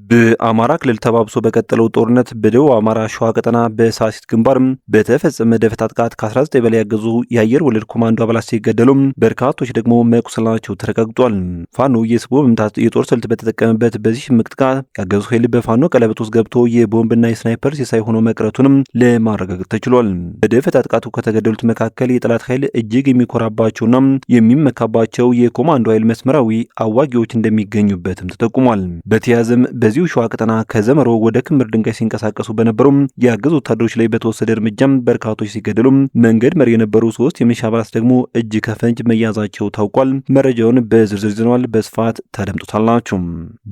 በአማራ ክልል ተባብሶ በቀጠለው ጦርነት በደቡብ አማራ ሸዋ ቀጠና በሳሲት ግንባር በተፈጸመ ደፈጣ ጥቃት ከ19 በላይ ያገዙ የአየር ወለድ ኮማንዶ አባላት ሲገደሉ በርካቶች ደግሞ መቁሰላቸው ተረጋግጧል። ፋኖ የስቦ መምታት የጦር ስልት በተጠቀመበት በዚህ ሽምቅ ጥቃት ያገዙ ኃይል በፋኖ ቀለበት ውስጥ ገብቶ የቦምብና የስናይፐር ሲሳይ ሆኖ መቅረቱንም ለማረጋገጥ ተችሏል። በደፈጣ ጥቃቱ ከተገደሉት መካከል የጠላት ኃይል እጅግ የሚኮራባቸውና የሚመካባቸው የኮማንዶ ኃይል መስመራዊ አዋጊዎች እንደሚገኙበትም ተጠቁሟል። በተያያዘም በዚሁ ሸዋ ቀጠና ከዘመሮ ወደ ክምር ድንጋይ ሲንቀሳቀሱ በነበሩ የአገዛዙ ወታደሮች ላይ በተወሰደ እርምጃም በርካቶች ሲገደሉ መንገድ መሪ የነበሩ 3 የሚሊሻ አባላት ደግሞ እጅ ከፈንጅ መያዛቸው ታውቋል። መረጃውን በዝርዝር ይዘነዋል፣ በስፋት ታደምጡታላችሁ።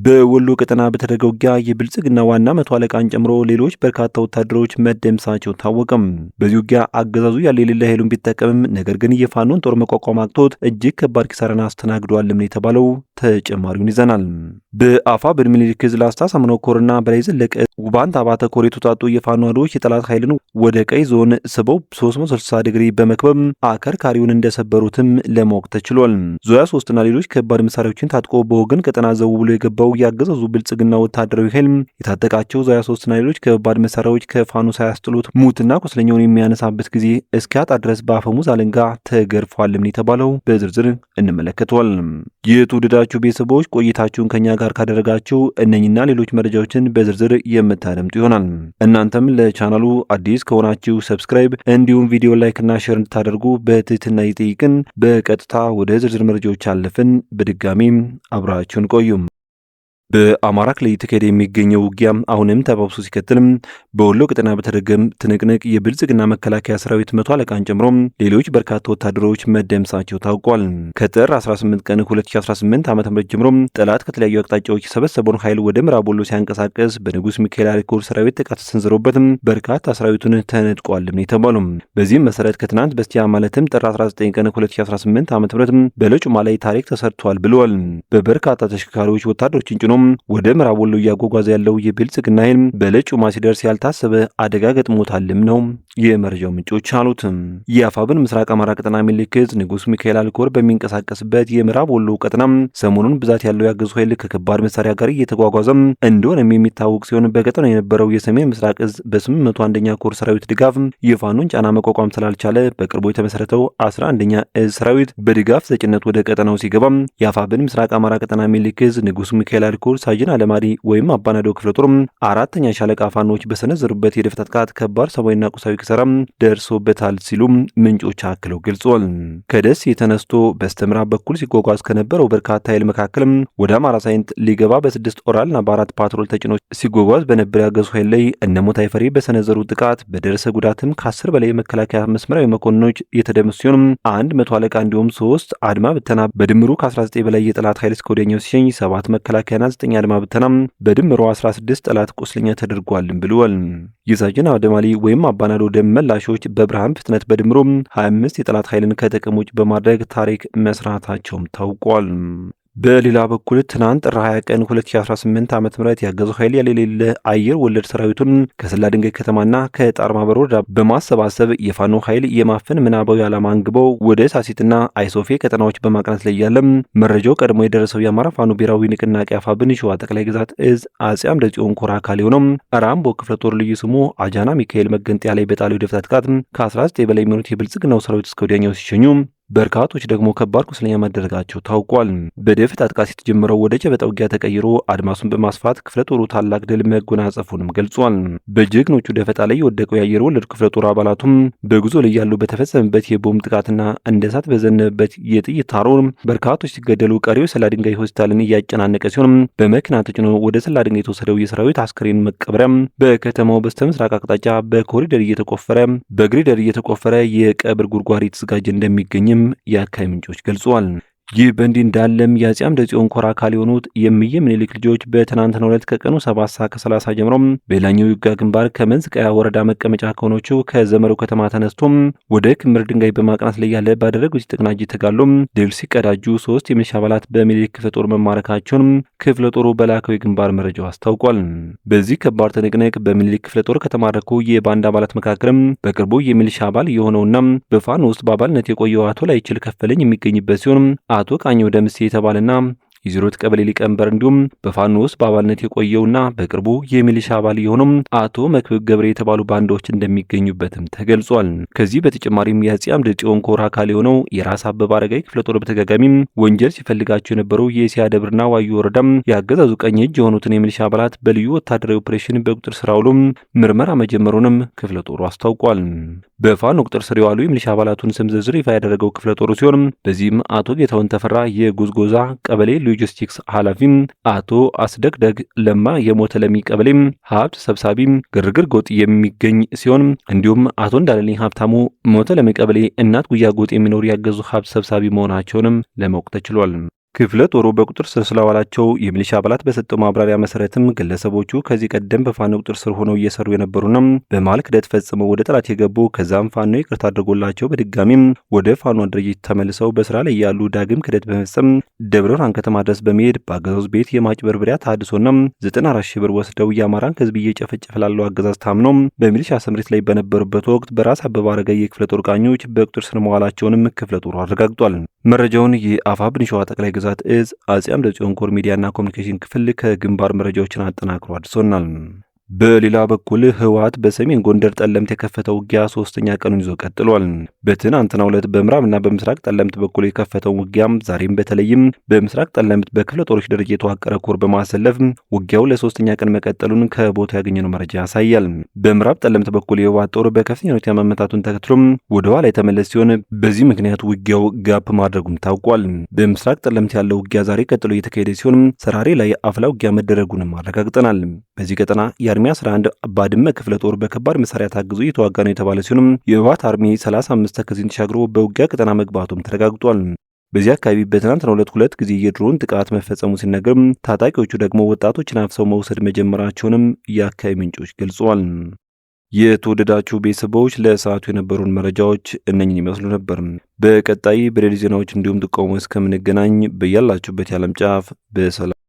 በወሎ ቀጠና በተደረገ ውጊያ የብልጽግና ዋና መቶ አለቃን ጨምሮ ሌሎች በርካታ ወታደሮች መደምሰሳቸው ታወቀም። በዚህ ውጊያ አገዛዙ ያለ የሌለ ኃይሉን ቢጠቀምም ነገር ግን የፋኖን ጦር መቋቋም አቅቶት እጅግ ከባድ ኪሳራን አስተናግዷልም ነው የተባለው። ተጨማሪውን ይዘናል። በአፋብን ምኒልክ ዕዝ ላስታ ሳምነው ኮርና በላይ ዘለቀ ውባንት አባተ ኮር የተውጣጡ የፋኖ ኃይሎች የጠላት ኃይልን ወደ ቀይ ዞን ስበው 360 ዲግሪ በመክበብ አከርካሪውን እንደሰበሩትም ለማወቅ ተችሏል። ዙያ 3 እና ሌሎች ከባድ መሳሪያዎችን ታጥቆ በወገን ቀጠና ዘው ብሎ የገባው የአገዛዙ ብልጽግና ወታደራዊ ኃይል የታጠቃቸው ዙያ 3 እና ሌሎች ከባድ መሳሪያዎች ከፋኖ ሳያስጥሉት ሙትና ቁስለኛውን የሚያነሳበት ጊዜ እስኪያጣ ድረስ በአፈሙዝ አለንጋ ተገርፏልም የተባለው በዝርዝር እንመለከተዋል። የተወደዳችሁ ቤተሰቦች ቆይታችሁን ከኛ ጋር ካደረጋችሁ እነኝና ሌሎች መረጃዎችን በዝርዝር የምታደምጡ ይሆናል። እናንተም ለቻናሉ አዲስ ከሆናችሁ subscribe፣ እንዲሁም ቪዲዮ like እና share እንድታደርጉ በትህትና እየጠየቅን በቀጥታ ወደ ዝርዝር መረጃዎች አለፍን። በድጋሚም አብራችሁን ቆዩም። በአማራ ክልል እየተካሄደ የሚገኘው ውጊያ አሁንም ተባብሶ ሲቀጥል በወሎ ቀጠና በተደረገም ትንቅንቅ የብልጽግና መከላከያ ሰራዊት መቶ አለቃን ጨምሮ ሌሎች በርካታ ወታደሮች መደምሰሳቸው ታውቋል። ከጥር 18 ቀን 2018 ዓ.ም ጀምሮ ጠላት ከተለያዩ አቅጣጫዎች የሰበሰበውን ኃይል ወደ ምዕራብ ወሎ ሲያንቀሳቀስ በንጉስ ሚካኤል አሊ ኮር ሰራዊት ጥቃት ተሰንዝሮበት በርካታ ሰራዊቱን ተነጥቋል ነው የተባለው። በዚህም መሰረት ከትናንት በስቲያ ማለትም ጥር 19 ቀን 2018 ዓ.ም በለጩማ ላይ ታሪክ ተሰርቷል ብለዋል። በበርካታ ተሽከርካሪዎች ወታደሮችን ጭኖ ወደ ምዕራብ ወሎ እያጓጓዘ ያለው የብልጽግና ኃይል በለጩማ ሲደርስ ያልታሰበ አደጋ ገጥሞታልም ነው የመረጃው ምንጮች አሉት። የአፋብን ምስራቅ አማራ ቀጠና ምኒልክ ዕዝ ንጉስ ሚካኤል አሊ ኮር በሚንቀሳቀስበት የምዕራብ ወሎ ቀጠና ሰሞኑን ብዛት ያለው ያገዙ ኃይል ከከባድ መሳሪያ ጋር እየተጓጓዘ እንደሆነም የሚታወቅ ሲሆን በቀጠናው የነበረው የሰሜን ምስራቅ እዝ በ801ኛ ኮር ሰራዊት ድጋፍ የፋኖን ጫና መቋቋም ስላልቻለ በቅርቡ የተመሰረተው 11ኛ እዝ ሰራዊት በድጋፍ ሰጭነት ወደ ቀጠናው ሲገባ የአፋብን ምስራቅ አማራ ቀጠና ምኒልክ ዕዝ ንጉስ ሚካኤል አሊ ኮር ሳጅን አለማሪ ወይም አባናዶ ክፍለ ጦር አራተኛ ሻለቃ ፋኖች በሰነዘሩበት የደፈጣ ጥቃት ከባድ ሰብአዊና ቁሳዊ ኪሳራም ደርሶበታል ሲሉ ምንጮች አክለው ገልጿል። ከደሴ ተነስቶ በስተምዕራብ በኩል ሲጓጓዝ ከነበረው በርካታ ኃይል መካከል ወደ አማራ ሳይንት ሊገባ በ6 ኦራልና በ4 ፓትሮል ተጭኖ ሲጓጓዝ በነበረ ያገዙ ኃይል ላይ እነ ሞት አይፈሬ በሰነዘሩት ጥቃት በደረሰ ጉዳትም ከ10 በላይ የመከላከያ መስመራዊ መኮንኖች የተደመሰሱ ሲሆን አንድ መቶ አለቃ እንዲሁም 3 አድማ ብተና በድምሩ ከ19 በላይ የጠላት ኃይል እስከ ወዲያኛው ሲሸኝ 7 መከላከያና 9 አድማ ብተና በድምሩ 16 ጠላት ቁስለኛ ተደርጓል ብለዋል። የሳጅን አደማሊ ወይም አባናዶ ደም መላሾች በብርሃን ፍጥነት በድምሩ 25 የጠላት ኃይልን ከጥቅም ውጭ በማድረግ ታሪክ መስራታቸውም ታውቋል። በሌላ በኩል ትናንት ጥር 20 ቀን 2018 ዓ.ም ያገዙ ኃይል ያለሌለ አየር ወለድ ሰራዊቱን ከሰላ ድንጋይ ከተማና ከጣርማ በር ወረዳ በማሰባሰብ የፋኖ ኃይል የማፈን ምናባዊ ዓላማ አንግበው ወደ ሳሲትና አይሶፌ ቀጠናዎች በማቅናት ላይ ያለም መረጃው ቀድሞ የደረሰው የአማራ ፋኖ ብሔራዊ ንቅናቄ አፋብን ሸዋ ጠቅላይ ግዛት እዝ አጼ አምደ ጽዮን ኮር አካል የሆነው ራምቦ ክፍለ ጦር ልዩ ስሙ አጃና ሚካኤል መገንጠያ ላይ በጣለው የደፈጣ ጥቃት ከ19 በላይ የሚሆኑት የብልጽግናው ሰራዊት እስከ ወዲያኛው ሲሸኙ በርካቶች ደግሞ ከባድ ቁስለኛ መደረጋቸው ታውቋል። በደፈጣ ጥቃት የተጀመረው ወደ ጨበጣ ውጊያ ተቀይሮ አድማሱን በማስፋት ክፍለ ጦሩ ታላቅ ድል መጎናጸፉንም ገልጿል። በጀግኖቹ ደፈጣ ላይ የወደቀው የአየር ወለድ ክፍለ ጦር አባላቱም በጉዞ ላይ ያሉ በተፈጸመበት የቦምብ ጥቃትና እንደ እሳት በዘነበበት የጥይት አረር በርካቶች ሲገደሉ ቀሪው ሰላ ድንጋይ ሆስፒታልን እያጨናነቀ ሲሆን በመኪና ተጭኖ ወደ ሰላ ድንጋይ የተወሰደው የሰራዊት አስክሬን መቀበሪያ በከተማው በስተምስራቅ አቅጣጫ በኮሪደር እየተቆፈረ በግሪደር እየተቆፈረ የቀብር ጉድጓድ እየተዘጋጀ እንደሚገኝም የአካባቢ ምንጮች ገልጸዋል። ይህ በእንዲህ እንዳለም የአፄ አምደ ጽዮን ኮር አካል የሆኑት የእምዬ ምኒልክ ልጆች በትናንትናው ዕለት ከቀኑ 7 ሰዓት ከ30 ጀምሮ በሌላኛው የውጊያ ግንባር ከመንዝ ቀያ ወረዳ መቀመጫ ከሆነችው ከዘመሩ ከተማ ተነስቶ ወደ ክምር ድንጋይ በማቅናት ላይ ያለ ባደረጉት የተቀናጀ ተጋድሎ ድል ሲቀዳጁ 3 የሚሊሻ አባላት በምኒልክ ክፍለ ጦር መማረካቸውን ክፍለ ጦሩ በላከው የግንባር መረጃው አስታውቋል። በዚህ ከባድ ትንቅንቅ በምኒልክ ክፍለ ጦር ከተማረኩ የባንድ አባላት መካከልም በቅርቡ የሚሊሻ አባል የሆነውና በፋኖ ውስጥ በአባልነት የቆየው አቶ ላይችል ከፈለኝ የሚገኝበት ሲሆን አቶ ቃኘው ደምሴ የተባለና የዜሮት ቀበሌ ሊቀመንበር እንዲሁም በፋኖ ውስጥ በአባልነት የቆየውና በቅርቡ የሚሊሻ አባል የሆነው አቶ መክብብ ገብሬ የተባሉ ባንዳዎች እንደሚገኙበትም ተገልጿል። ከዚህ በተጨማሪም የአፄ አምደ ጽዮን ኮር አካል የሆነው የራስ አበበ አረጋይ ክፍለ ጦር በተደጋጋሚ ወንጀል ሲፈልጋቸው የነበሩ የሲያ ደብርና ዋዩ ወረዳም የአገዛዙ ቀኝ እጅ የሆኑትን የሚሊሻ አባላት በልዩ ወታደራዊ ኦፕሬሽን በቁጥጥር ስር አውሎ ምርመራ መጀመሩንም ክፍለ ጦሩ አስታውቋል። በፋኖ ቁጥጥር ስር የዋሉ የሚሊሻ አባላቱን ስም ዝርዝር ይፋ ያደረገው ክፍለ ጦሩ ሲሆን በዚህም አቶ ጌታውን ተፈራ የጉዝጎዛ ቀበሌ ሎጂስቲክስ ኃላፊ፣ አቶ አስደግደግ ለማ የሞተ ለሚ ቀበሌ ሀብት ሰብሳቢ ግርግር ጎጥ የሚገኝ ሲሆን እንዲሁም አቶ እንዳለልኝ ሀብታሙ ሞተ ለሚ ቀበሌ እናት ጉያ ጎጥ የሚኖሩ ያገዙ ሀብት ሰብሳቢ መሆናቸውንም ለማወቅ ተችሏል። ክፍለ ጦሩ በቁጥጥር ስር ስላዋላቸው የሚሊሻ አባላት በሰጠው ማብራሪያ መሰረትም ግለሰቦቹ ከዚህ ቀደም በፋኖ ቁጥጥር ስር ሆነው እየሰሩ የነበሩና በመሃል ክደት ፈጽመው ወደ ጠላት የገቡ፣ ከዛም ፋኖ ይቅርታ አድርጎላቸው በድጋሚም ወደ ፋኖ አደረጃጀት ተመልሰው በስራ ላይ ያሉ፣ ዳግም ክደት በመፈጸም ደብረ ብርሃን ከተማ ድረስ በመሄድ በአገዛዙ ቤት የማጭበርበሪያ ተሃድሶና 94 ሺህ ብር ወስደው የአማራን ሕዝብ እየጨፈጨፈ ላለው አገዛዝ ታምነው በሚሊሻ ስምሪት ላይ በነበሩበት ወቅት በራስ አበበ አረጋይ የክፍለ ጦር ቃኞች በቁጥጥር ስር መዋላቸውንም ክፍለ ጦሩ አረጋግጧል። መረጃውን የአፋብን ሸዋ ጠቅላይ ግዛት እዝ አፄ አምደ ጽዮን ኮር ሚዲያና ኮሚኒኬሽን ክፍል ከግንባር መረጃዎችን አጠናክሮ አድርሶናል። በሌላ በኩል ህወሓት በሰሜን ጎንደር ጠለምት የከፈተው ውጊያ ሶስተኛ ቀኑን ይዞ ቀጥሏል። በትናንትናው ዕለት በምዕራብና በምስራቅ ጠለምት በኩል የከፈተው ውጊያም ዛሬም በተለይም በምስራቅ ጠለምት በክፍለ ጦሮች ደረጃ የተዋቀረ ኮር በማሰለፍ ውጊያው ለሶስተኛ ቀን መቀጠሉን ከቦታ ያገኘነው መረጃ ያሳያል። በምዕራብ ጠለምት በኩል የህወሓት ጦር በከፍተኛ ሁኔታ መመታቱን ተከትሎም ወደ ኋላ የተመለሰ ሲሆን በዚህ ምክንያት ውጊያው ጋብ ማድረጉም ታውቋል። በምስራቅ ጠለምት ያለው ውጊያ ዛሬ ቀጥሎ እየተካሄደ ሲሆን ሰራሬ ላይ አፍላ ውጊያ መደረጉንም አረጋግጠናል። በዚህ ቀጠና የ Army 11 ባድመ ክፍለ ጦር በከባድ መሳሪያ ታግዞ እየተዋጋ ነው የተባለ ሲሆንም የህወሓት Army 35 ተከዜን ተሻግሮ በውጊያ ቀጠና መግባቱም ተረጋግጧል። በዚህ አካባቢ በትናንትናው ዕለት ሁለት ጊዜ የድሮን ጥቃት መፈጸሙ ሲነገር ታጣቂዎቹ ደግሞ ወጣቶችን አፍሰው መውሰድ መጀመራቸውንም የአካባቢ ምንጮች ገልጸዋል። የተወደዳችሁ ቤተሰቦች፣ ለሰዓቱ የነበሩን መረጃዎች እነኝን ይመስሉ ነበር። በቀጣይ በሌሎች ዜናዎች እንዲሁም ጥቆማ እስከምንገናኝ በያላችሁበት የዓለም ጫፍ በሰላም